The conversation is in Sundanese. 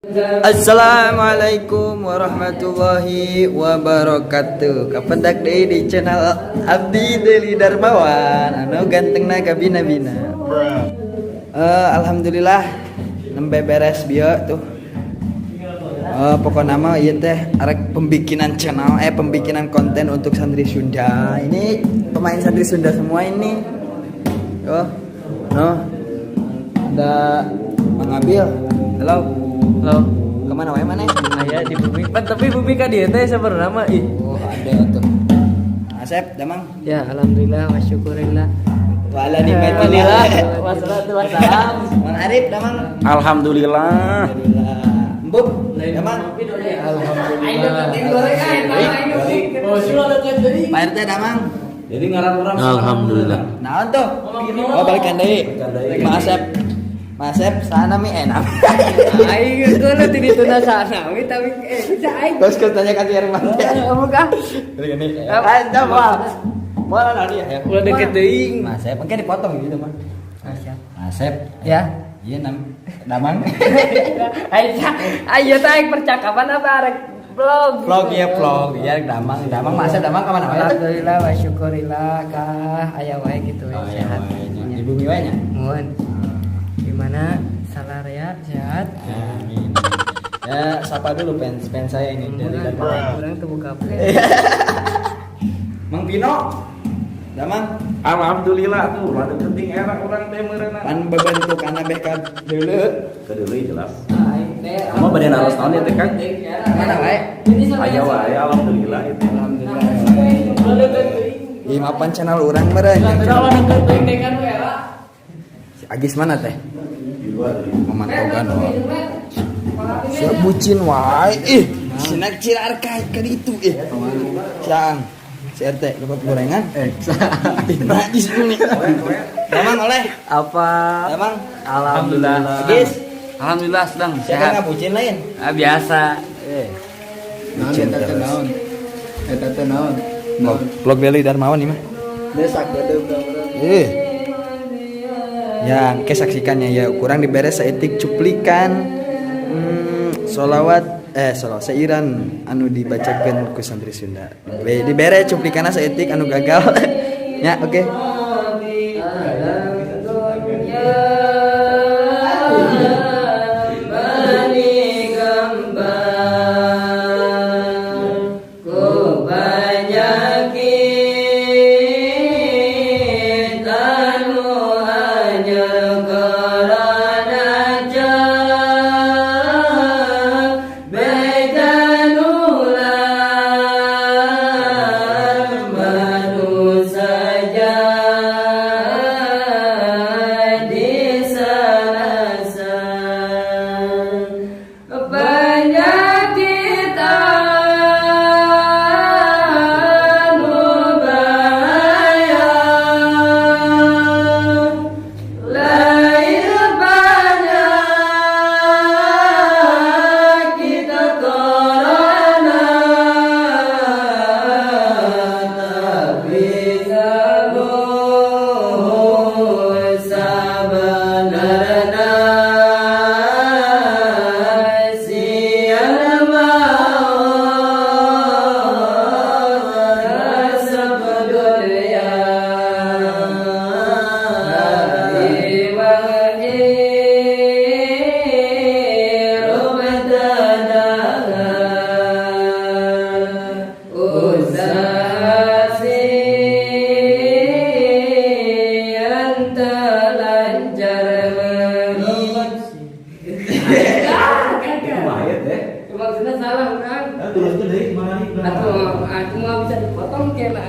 Assalamualaikum warahmatullahi wabarakatuh. Kapendak deui di channel Abdi Deli Darmawan anu gantengna kabina-bina. Alhamdulillah nembe beres bieu tuh. Pokoknya mah ieu teh arek pembikinan channel, pembikinan konten untuk santri Sunda. Ini pemain santri Sunda semua ini. Oh, no. Ada Mang Abil. Halo. Halo. Kemana wae maneh? Aya di bumi. Pan tapi bumi ka dieu teh sabenerna mah ih. Oh, ada tuh. Asep, Damang. Ya, alhamdulillah wa syukurillah. Wa ala nikmatillah. Wassalatu wassalam. Mang Arif, Damang. Alhamdulillah. Alhamdulillah. Embub, Damang. Alhamdulillah. Pak RT, Damang. Jadi ngaran orang. Alhamdulillah. Naon tuh? Oh, balikan deui. Mang Asep. Mang Asep, sana mi enak. Aing geus ti dituna sana we tapi bisa aing. Terus kita tanya ka si Herman teh. Buka. Balikan deui. Ah, dah moal. Moal naon ya? Ulah deket teuing. Mang Asep, engke dipotong gitu mah. Siap. Asep. Ya. Iya nam Damang. Aing ayo teh aing percakapan apa arek vlog. Vlog ya vlog, ya Damang, Damang Mang Asep Damang kemana wae tuh? Alhamdulillah wa syukurillah kah aya wae gitu Oh, we iya, sehat. wae nya. Di bumi wae nya. Mohon. Gimana salarea sehat? Amin. Ya, sapa dulu fans fans saya ini dari Darmawan. Urang tuh buka Mang Pino. Damang, Alhamdulillah tuh, rada penting era urang teh meureunna. pan bebentuk beh ka deuleu. Kedeuleu jelas. Kamu bade naros naon ya teh Kang? Mana wae? Aya wae alhamdulillah itu. Alhamdulillah. Ih, mapan channel urang meureun. Si Agis mana teh? Di luar. Memantaukan oh. Siap bucin wae. Ih, sinak cirarkai ka ditu ih. Siang. Si RT dapat gorengan? Eh, najis ini. Damang oleh. Apa? Damang. Alhamdulillah. Agis, Alhamdulillah sedang siapa sehat. nggak bucin lain? Ah, biasa. Eh. Naon Bucin eta teh terus. naon? Eta teh naon? Vlog, vlog Deli Darmawan nih mah. Desak gede. Eh. Ya, ke saksikannya ya kurang diberes saeutik cuplikan solawat solawat seiran anu dibacakan ku santri Sunda. Dibere cuplikanna saeutik anu gagal. Ya, oke. Penyakit anu bahaya lain penyakit corona tapi sebut sabenarna sieun maot resep dunya Imang hirup teu dahar usaha sieun teu lancar berobat. Itu bahaya teh. Maksudnya salah urang. Terus tuh deui mana nih? Atau aku mau bisa dipotong kena.